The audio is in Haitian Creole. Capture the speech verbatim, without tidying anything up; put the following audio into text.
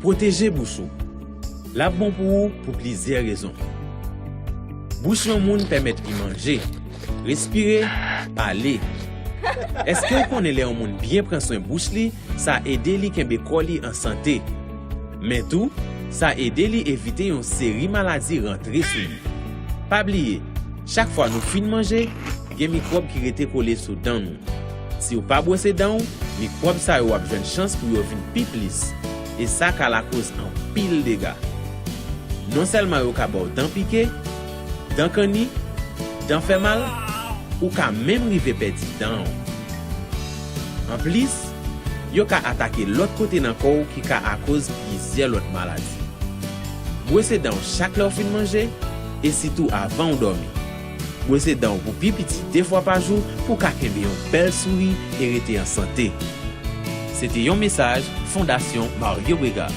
Pwoteje bouch ou. L ap bon pou ou pou plizyè rezon. Bouch yon moun pèmèt li manje, respire, pale. Èske w konnen lè yon moun byen pran swen bouch li, sa ede li kenbe kò li an sante? Men tou, sa ede li evite yon seri maladi rantre sou li. Pa bliye, chak fwa nou fin manje, gen mikwòb ki rete kole sou dan nou. Si w pa bwose dan w, mikwòb sa yo ap jwenn chans pou yo vin pi plis, e sa ka lakoz anpil dega. Non sèlman yo ka ba w dan pike, dan kanni, dan fè mal, ou ka menm rive pèdi dan w. Anplis, yo ka atake lòt kote nan kò w ki ka akoz plizyè lòt maladi. Bwose dan w chak lè w fin manje, e sitou avan w dòmi. Bwose dan w pou pi piti de fwa pa jou pou w ka kenbe yon bèl souri e rete an sante. Se te yon mesaj Fondasyon Mario Brega.